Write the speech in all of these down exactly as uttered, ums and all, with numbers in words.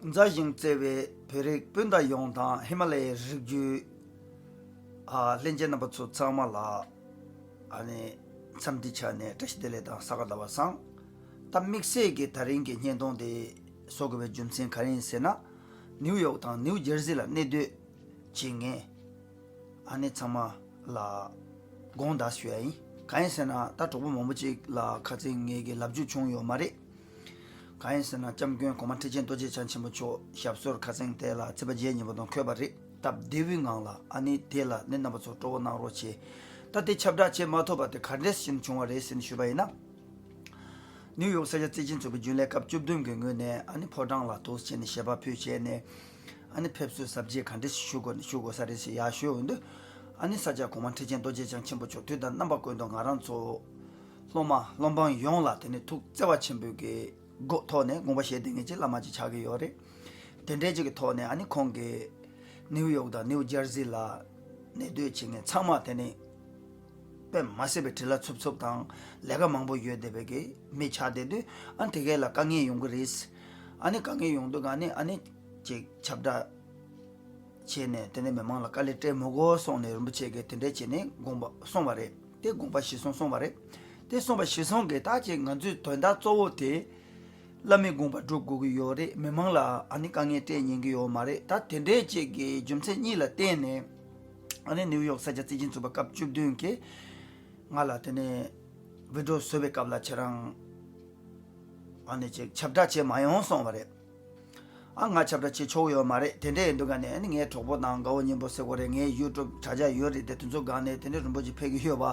མཛའ་ཞིང་བརྩེ་བའི་བོད་རིགས་སྤུན་ཟླ་ཡོངས་དང་ཧི་མ་ལ་ཡའི་རི་རྒྱུད་ཨ་ལྷན་རྒྱས་རྣམ་པ་ཚོ་ཚང་མ་ལ་ཨ་ནི་འཚམས་འདྲི་ཆ་ནས་བཀྲ་ཤིས་བདེ་ལེགས་དང་ས་ག་ཟླ་བ་བཟང་། ད་དམིགས་བསལ་གྱི་ད་རིང་གི་བརྙན་ཐུང་དེ་བཟོ་དགོས་པའི་རྒྱུ་མཚན་ག་རེ་ཡིན་ཟེར་ན། ནིའུ་ཡོག་དང་ནིའུ་ཇར་སི་ལ་གནས་སྡོད་བྱེད་མཁན་ཨ་ནི་ཚང་མ་ལ་དགོངས་དག་ཞུ་ཡ་ཡིན། གང་ཡིན་ཟེར་ན་ད་གྲོགས་པོ་མང་པོ་ཅིག་ལ་ཁ་སང་ངེད་ཀྱི་ལབ་རྒྱུ་བྱུང་ཡོད་མ་རེད། གང་ཡིན་ཟེར་ན་སྐྱབས་མགོན་གོང་མ་ཁྲི་ཆེན་རྡོ་རྗེ་འཆང་ཆེན་པོ་མཆོག་ཞབས་སོར་ཁ་སང་དེ་ལ་ཚེས་པ་བརྒྱད་ཉིན་མོ་དང་འཁོད་པ་རེད། སྟབས་བདེ་བོའི་ངང་ལ་ཨ་ནི་དེ་ལ་ནི་རྣམ་པ་ཚོ་སྤྲོ་བོ་གནང་རོགས་བྱེད། ད་དེ་ཁྱབ་བསྒྲགས་བྱེད་མ་ཐུབ་པ་དེ་ག་འདྲས་ཞིག་བྱུང་བ་རེད་ཟེར་ནས་ཞུས་པ་ཡིན་ན། ནིའུ་ཡོག་ས་སྐྱ་བརྩེ་ཆེན་ཚོགས་པའི་རྒྱུན་ལས་སྐབས་བཅུ་བདུན་གྱི་ངོས་ནས་ཨ་ནི་ཕོ་བྲང་ལ་འདུག་བྱས་ནས་ཞལ་པར་ཕུལ་བྱས་ནས། ཨ་ནི་ཕེབས་བསུའི་གཟབ་རྒྱས་ག་འདྲས་ཞུ་དགོས་ནས་ཞུ་དགོས་ས་རེད་ཟེར་ཡར་ཞུས་ཡོང་དུས། ཨ་ནི་ས་སྐྱ་གོང་མ་ཁྲི་ཆེན་རྡོ་རྗེ་འཆང་ཆེན་པོ་མཆོག་དུས་དང་རྣམ་པ་ཀུན་ཏུ་ང་རང་ཚོ་སློབ་མ་སློབ་འབངས་ཡོངས་ལ་དེ་ནི་ཐུགས་བརྩེ་བ་ཆེན་པོས་ཀྱི་སྒོ་ཐོག་ནས་དགོངས་པ་བཞེས་བསྡད་མཁན་གྱི་བླ་མ་ཅིག་ཆགས་ཀྱི་ཡོད་རེད། དེ་འདྲའི་ཅིག་གི་ཐོག་ནས་ཨ་ནི་ཁོང་གིས་ནིའུ་ཡོག་དང་ནིའུ་ཇར་སི་ལ་གནས་སྡོད་བྱེད་མཁན་ཚང་མ་དེ་ནི་དཔེ་མ་སྲིད་པའི་བྲེལ་བ་འཚུབ་འཚུབ་དང་ལས་ཀ་མང་པོ་ཡོད་བསྡད་པའི་གི་མི་ཆགས་བསྡད་དུས། ཨ་ནི་དེ་གས་ལ་དཀའ་ངལ་ཡོང་གི་རེད། ཨ་ནི་དཀའ་ངལ་ཡོང་དུས་ག་ནི་ཨ་ནི་ཅིག་ཁྱབ་བསྒྲགས་བྱས་ནས་དེ་ནས་མི་མང་ལ་དཀའ་ལས་སྤྲད་མི་དགོས་གསུངས་ནས་རིན་པོ་ཆེ་གིས་དེ་འདྲས་བྱས་ནས་དགོངས་པ་གསུངས་པ་རེད། དེ་དགོངས་པ་གཞིར་བཟུང་གསུངས་པ་རེད། དེ་གསུངས་པ་གཞིར་བཟུང་གིས་ད་ཅིག་ང་ཚོའི་དོན་དག་གཙོ་བོ་དེ་བླ་མའི་དགོངས་པ་སྒྲུབ་དགོས་ཀྱི་ཡོད་རེད། མི་མང་ལ་ཨ་ནི་དཀའ་ངལ་སྤྲད་ཉན་གྱི་ཡོད་མ་རེད། ད་དེ་འདྲས་ཅིག་གི་རྒྱུ་མཚན་གཉིས་ལ་བརྟེན་ནས་ཨ་ནི་ནིའུ་ཡོག་ས་སྐྱ་བརྩེ་ཆེན་ཚོགས་པ་སྐབས་བཅུ་བདུན་གྱིས་ང་ལ་དེ་ནས་བི་ཌི་ཡོ་བཟོ་བའི་སྐབས་ལ་ཁྱེད་རང་ཨ་ནི་ཅིག་ཁྱབ་བསྒྲགས་བྱེད་མ་ཡོང་གསུངས་པ་རེད། ཨ་ང་ཁྱབ་བསྒྲགས་བྱེད་ཆོག་གི་ཡོད་མ་རེད། དེ་འདྲས་ཡིན་དུས་ག་ནས་ཨ་ནི་ངའི་གྲོགས་པོ་དང་དགའ་བོ་སྙིང་པོ་ཟེར་དགོས་རེད། ངའི་ཡུ་ཊུབ་དྲ་རྒྱ་ཡོད་རེད། དེ་དེ་ཚོ་སྒང་ནས་དེ་འདྲས་རིན་པོ་ཆེ་ཕེབས་ཀྱི་ཡོད་པ།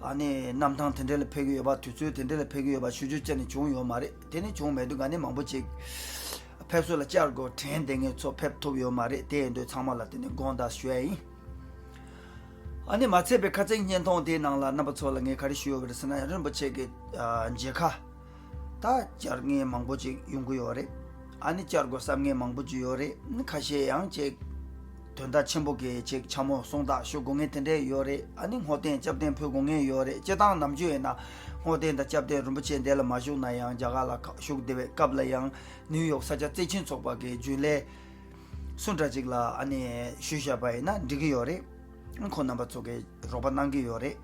ཨ་ནི་གནམ་ཐང་དེ་འདྲས་ལ་ཕེབས་ཀྱི་ཡོད་པ། དུས་ཚོད་དེ་འདྲས་ལ་ཕེབས་ཀྱི་ཡོད་པ་ཞུ་རྒྱུ་ཅི་ནས་བྱུང་ཡོད་མ་རེད། དེ་ནས་བྱུང་མེད་དུས་ག་ནས་མང་པོ་ཅིག་ཕེབས་བསུ་ལ་བཅར་དགོས་དྲན་བསྡད་མཁན་ཚོ་ཕེབས་ཐུབ་ཡོད་མ་རེད། དེ་ཡིན་དུས་ཚང་མ་ལ་དེ་ནས་དགོངས་དག་ཞུ་ཡ་ཡིན། ཨ་ནི་མ་ཚད་པའི་ཁ་སང་བརྙན་ཐུང་དེའི་ནང་ལ་རྣམ་པ་ཚོ་ལ་ངས་ག་རེ་ཞུས་ཡོད་པ་རེད་ཟེར་ན། རིན་པོ་ཆེ་གི་ཨ་མཇལ་ཁ་ད་བཅར་མཁན་མང་པོ་ཅིག་ཡོང་གི་ཡོད་རེད། ཨ་ནི་བཅར་དགོས་བསམ་མཁན་མང་པོ་ཅིག་ཡོད་རེད། ཨ་ནི་ཁ་ཤས་ཡང་ཅིག་དོན་དག་ཆེན་པོ་གི་ཅིག་འཕྱ་སྨོད་གསུང་རྟགས་ཞུ་དགོས་མཁན་དེ་འདྲས་ཡོད་རེད། ཨ་ནི་བསྔོ་རྟེན་སྐྱབས་རྟེན་ཕུལ་དགོས་མཁན་ཡོད་རེད། སྤྱིར་བཏང་ནམ་རྒྱུན་ཡིན་ན་བསྔོ་རྟེན་དང་སྐྱབས་རྟེན་རིན་པོ་ཆེ་འདི་ལ་མ་བཞུགས་ན་ཡང་རྒྱ་གར་ལ་བཞུགས་བསྡད་པའི་སྐབས་ལ་ཡང་ནིའུ་ཡོག་ས་སྐྱ་བརྩེ་ཆེན་ཚོགས་པ་གི་རྒྱུན་ལས་སུ་འདྲ་ཅིག་ལ་ཨ་ནི་ཞུས་བཞག་པ་ཡིན་ན་འགྲིག་གི་ཡོད་རེད། ཁོང་རྣམ་པ་ཚོ་གིས་རོགས་པ་གནང་གི་ཡོད་རེད།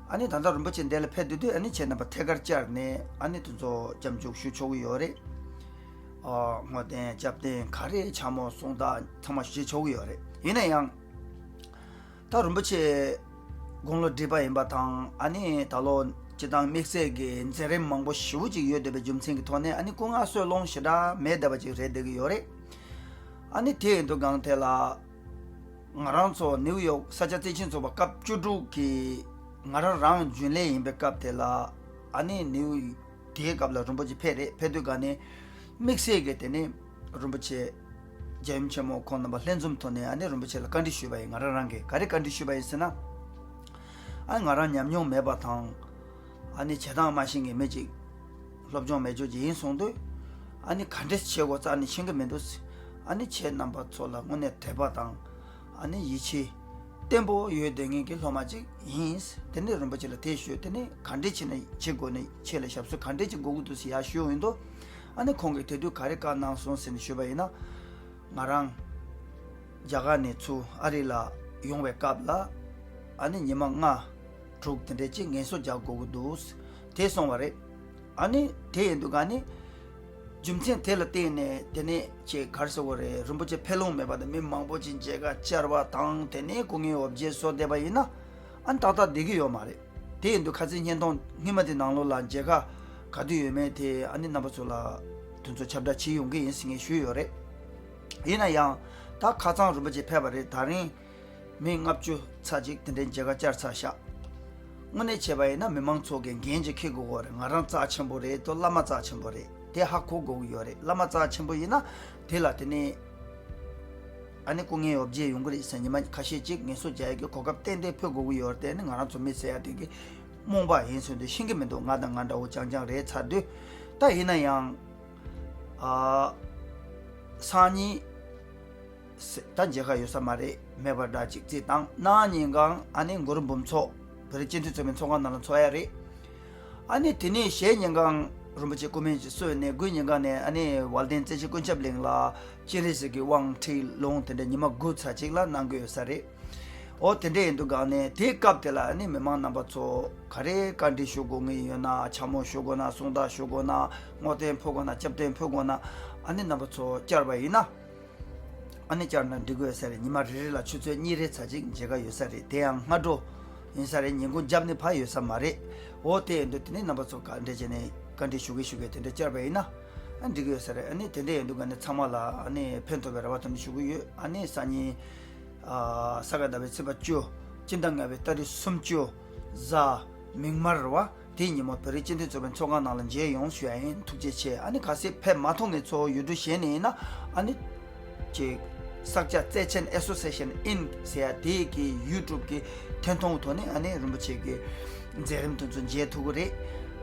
ཨ་ནི་ད་ལྟ་རིན་པོ་ཆེ་འདི་ལ་ཕེབས་དུས་དུས་ཨ་ནི་ཁྱེད་རྣམ་པ་ཐད་ཀར་བཅར་ནས་ཨ་ནི་དེ་ཚོ་སྐྱབས་འཇུག་ཞུ་ཆོག་གི་ཡོད་རེད། ཨ་བསྔོ་རྟེན་སྐྱབས་རྟེན་ག་རེ་འཕྱ་སྨོད་གསུང་རྟགས་ཚང་མ་ཞུ་ཆོག་གི་ཡོད་རེད། ཡིན་ན་ཡང་ད་རིན་པོ་ཆེ་དགུང་ལོ་བགྲེས་པ་ཡིན་པ་དང་ཨ་ནི་ད་ལོ་སྤྱིར་བཏང་དམིགས་བསལ་གྱི་མཛད་རིམ་མང་པོ་ཞེ་པོ་ཅིག་ཡོད་བསྡད་པའི་རྒྱུ་མཚན་གྱི་ཐོག་ནས་ཨ་ནི་སྐུ་ངལ་གསོ་ལོང་ཞེ་དྲག་མེད་བསྡད་པ་ཅིག་རེད་བསྡད་ཀྱི་ཡོད་རེད། ཨ་ནི་དེ་ཡིན་དུས་སྒང་དེ་ལ། ང་རང་ཚོ་ནིའུ་ཡོག་ས་སྐྱ་བརྩེ་ཆེན་ཚོགས་པ་སྐབས་བཅུ་དྲུག་གི་ང་རང་རང་རྒྱུན་ལས་ཡིན་པའི་སྐབས་དེ་ལ་ཨ་ནི་ནིའུ་དེའི་སྐབས་ལ་རིན་པོ་ཆེ་ཕེབས་རེད། ཕེབས་དུས་ག་ནས་དམིགས་བསལ་གྱི་དེ་ནས་རིན་པོ་ཆེ་རྒྱལ་ཡུམ་ཆེན་མོ་ཁོང་རྣམ་པ་ལྷན་འཛོམས་ཐོག་ནས་ཨ་ནི་རིན་པོ་ཆེ་ལ་བཀའ་འདྲི་ཞུས་པ་ཡིན། ང་རང་རང་གིས་ག་རེ་བཀའ་འདྲི་ཞུས་པ་ཡིན་ཟེར་ན། ཨ་ང་རང་ཉམས་མྱོང་མེད་པ་དང་། ཨ་ནི་བྱེད་སྟངས་མ་ཤེས་མཁན་མི་གཅིག་སློབ་སྦྱོང་མེད་ཅོག་ཅིག་ཡིན་སོང་དུས། ཨ་ནི་ག་འདྲས་བྱེད་དགོས་རྩ་ནས་ཤེས་ཀྱི་མི་འདུག་ཨ་ནི་ཁྱེད་རྣམ་པ་ཚོ་ལ་དངོས་གནས་དད་པ་དང་། ཨ་ནི་ཡིད་ཆེས་བརྟན་པོ་ཡོད་བསྡད་མཁན་གྱི་སློབ་མ་ཅིག་ཡིན། དེ་ནས་རིན་པོ་ཆེ་ལ་དེ་ཞུས། དེ་ནས་ག་འདྲས་བྱས་ནས་བྱེད་དགོས་ནས་ཁྱེད་ལ་ཞབས་སོར་ག་འདྲས་ཅིག་དགོས་ཀྱི་འདུག་ཟེར་ཡར་ཞུས་ཡིན་དུས། ཨ་ནི་ཁོང་གིས་དེ་དུས་ག་རེ་བཀའ་གནང་སོང་ཟེར་ནས་ཞུས་པ་ཡིན་ན། ང་རང་རྒྱ་གར་ནས་ཚུར་ཨ་རི་ལ་ཡོང་བའི་སྐབས་ལ་ཨ་ནི་ཉི་མ་ལྔ་དྲུག་དེ་འདྲས་ཅིག་ངལ་གསོ་རྒྱག་དགོས་ཀྱི་འདུག་དེ་གསུངས་པ་རེད། ཨ་ནི་དེ་ཡིན་དུས་ཨ་ནི་རྒྱུ་མཚན་དེ་ལ་བརྟེན་ནས་དེ་ནས་ཅིག་ག་རེ་ཟེར་དགོས་རེད། རིན་པོ་ཆེ་ཕེབས་ལོང་མེད་པ་དང་མི་མང་པོ་ཅིག་མཇལ་ཁ་བཅར་བ་དང་དེ་ནས་སྐུ་ངལ་འོ་བརྒྱལ་བཟོ་བསྡད་པ་ཡིན་ན་ཨ་ནི་ཏག་ཏག་བསྡད་ཀྱི་ཡོད་མ་རེད། དེ་ཡིན་དུས་ཁ་སང་བརྙན་ཐུང་སྔོན་མ་དེ་ནང་ལོགས་ལ་མཇལ་ཁ་ག་དུས་ཡོད་མེད་དེ་ཨ་ནི་རྣམ་པ་ཚོ་ལ་དེ་ཚོ་ཁྱབ་བསྒྲགས་བྱེད་ཡོང་གི་ཡིན་ཟེར་ངས་ཞུས་ཡོད་རེད། ཡིན་ན་ཡང་ད་ཁ་སང་རིན་པོ་ཆེ་ཕེབས་པ་རེད། ད་རིང་མི་ལྔ་བཅུ་ཚར་གཅིག་དེ་འདྲའི་མཇལ་ཁ་བཅར་ཚར་ཤག་དངོས་གནས་བྱས་པ་ཡིན་ན་མི་མང་ཚོ་གི་འགན་ཅིག་འཁྱེར་དགོས་ཀྱི་རེད། ང་རང་རྩ་ཆེན་པོ་རེད་དོ། བླ་མ་རྩ་ཆེན་པོ་རེད། དེ་ཧ་གོ་དགོས་ཀྱི་ཡོད་རེད། བླ་མ་རྩ་ཆེན་པོ་ཡིན་ན་དེ་ལ་དེ་ནས་ཨ་ནི་སྐུ་ངལ་འོ་བརྒྱལ་ཡོང་གི་རེད་ཟེར་ཉི་མ་ཁ་ཤས་ཅིག་ངལ་གསོ་རྒྱག་ཡ་གི་གོ་སྐབས་ཏན་ཏན་ཕུལ་དགོས་ཀྱི་ཡོད་རེད། དེ་ནི་ང་རང་ཚོ་མི་ཟེར་ཡ་དེ་གི་རྨོངས་པ་ཡིན་ཟེར་དུས་ཤེས་ཀྱི་མི་འདུག་ང་དང་ང་འདྲ་བོ་རྐྱང་རྐྱང་རེད་ཚར་དུས། ད་ཡིན་ན་ཡང་ཨ་སང་ཉིན་ད་མཇལ་ཁ་ཡོད་ས་མ་རེད། མེད་པ་འདྲ་ཅིག་རྩིས་བཏང་། གནངས་ཉིན་གང་ཨ་ནི་གུ་རུ་འབུམ་ཚོགས་བོད་རིགས་སྤྱི་མཐུན་ཚོགས་པའི་ཚོགས་ཁང་ནང་ལ་འཚོགས་ཡ་རེད། ཨ་ནི་དེ་ནས་གཞེས་ཉིན་གང་ རིན་པོ་ཆེ་སྐུ་སྨན་གྱིས་གསོལ་ནས་དགུན་ཉིན་གང་ནས་ཨ་ནི་ཝལ་ཏན་རྩེ་ཆེན་ཀུན་ཁྱབ་གླིང་ལ་སྤྱན་རས་གཟིགས་ཀྱི་དབང་ཁྲིད་ལུང་དེ་འདྲ་ཉི་མ་དགུ་ཚར་གཅིག་ལ་གནང་གི་ཡོད་ས་རེད། འོ་དེ་འདྲ་ཡིན་དུས་གང་ནས་དེའི་སྐབས་དེ་ལ་ཨ་ནི་མི་མང་རྣམ་པ་ཚོ་ག་རེ་བཀའ་འདྲི་ཞུ་དགོས་ངེས་ཡོད་ན། འཕྱ་སྨོད་ཞུ་དགོས་ན། གསུང་བརྡ་ཞུ་དགོས་ན། བསྔོ་རྟེན་ཕུལ་དགོས་ན། སྐྱབས་རྟེན་ཕུལ་དགོས་ན། ཨ་ནི་རྣམ་པ་ཚོ་བཅར་བ་ཡིན་ན། ཨ་ནི་བཅར་ན་འགྲིག་གི་ཡོད་ས་རེད། ཉི་མ་རེ་རེ་ལ་ཆུ་ཚོད་གཉིས་རེ་ཚར་གཅིག་མཇལ་ཁ་ཡོད་ས་རེད། དེ་ཡང་སྔ་དྲོ་ཡིན་ས་རེད། ཉིན་གུང་རྒྱབ་ནས་ཕར་ཡོད་ས་མ་རེད། འོ་དེ་ཡིན་དུས་དེ་ནས་རྣམ་པ་ཚོ་ག་འདྲ་བྱས་ནས་བཀའ་འདྲི་ཞུ་གི་ཞུ་གི་དེ་འདྲ་བཅར་བ་ཡིན་ན། ཨ་འགྲིག་གི་ཡོད་ས་རེད། ཨ་ནི་དེ་འདྲ་ཡིན་དུས་ག་ནས་ཚང་མ་ལ་ཨ་ནི་ཕན་ཐོགས་པའི་རེ་བ་དམ་ཞུ་གི་ཡོད། ཨ་ནི་སང་ཉིན་ཨ་ས་ག་ཟླ་བའི་ཚེས་པ་བཅུ། སྤྱི་ཟླ་ལྔ་པའི་ཏ་རིག་སུམ་ཅུ། གཟའ་མིག་དམར་བ། དེའི་ཉིན་མོ་བོད་རིགས་སྤྱི་མཐུན་ཚོགས་པའི་ཚོགས་ཁང་ནང་ལ་མཇལ་ཡོང་ཞུ་ཡ་ཡིན། ཐུགས་རྗེ་ཆེ། ཨ་ནི་གལ་སྲིད་ཕེབས་མ་ཐུབ་མཁན་ཚོ་ཡུལ་གྲུ་གཞན་ནས་ཡིན་ན་ཨ་ནི་ཅིག་ས་སྐྱ་བརྩེ་ཆེན་ཨེ་སོ་སི་ཨེ་ཤན་ཨིན་ཟེར་ཡ་དེ་གི་ཡུ་ཊུབ་གི་ཐད་གཏོང་ཐོག་ནས་ཨ་ནི་རིན་པོ་ཆེ་གི་མཛད་རིམ་དེ་ཚོ་མཇལ་ཐུབ་ཀྱི་རེད།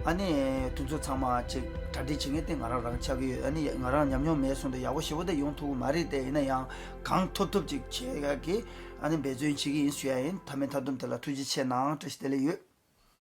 ཨ་ནི་དེ་ཚོ་ཚང་མ་ཅིག་གྲ་སྒྲིག་བྱེད་མཁན་དེ་ང་རང་རང་ཆགས་ཀྱི་ཡོད། ཨ་ནི་ང་རང་ཉམས་མྱོང་མེད་སོང་དུས་ཡག་པོ་ཞེ་པོ་དེ་ཡོང་ཐུབ་ཀྱི་མ་རེད། དེ་ཡིན་ན་ཡང་གང་ཐུབ་ཐུབ་ཅིག་བྱེད་ཡ་གི་ཨ་ནི་འབད་བརྩོན་བྱེད་ཀྱི་ཡིན་ཞུ་ཡ་ཡིན། མཐའ་མའི་མཐའ་སྡོམ་དེ་ལ་ཐུགས་རྗེ་ཆེ་གནང་། བཀྲ་ཤིས་བདེ་ལེགས་ཡོད།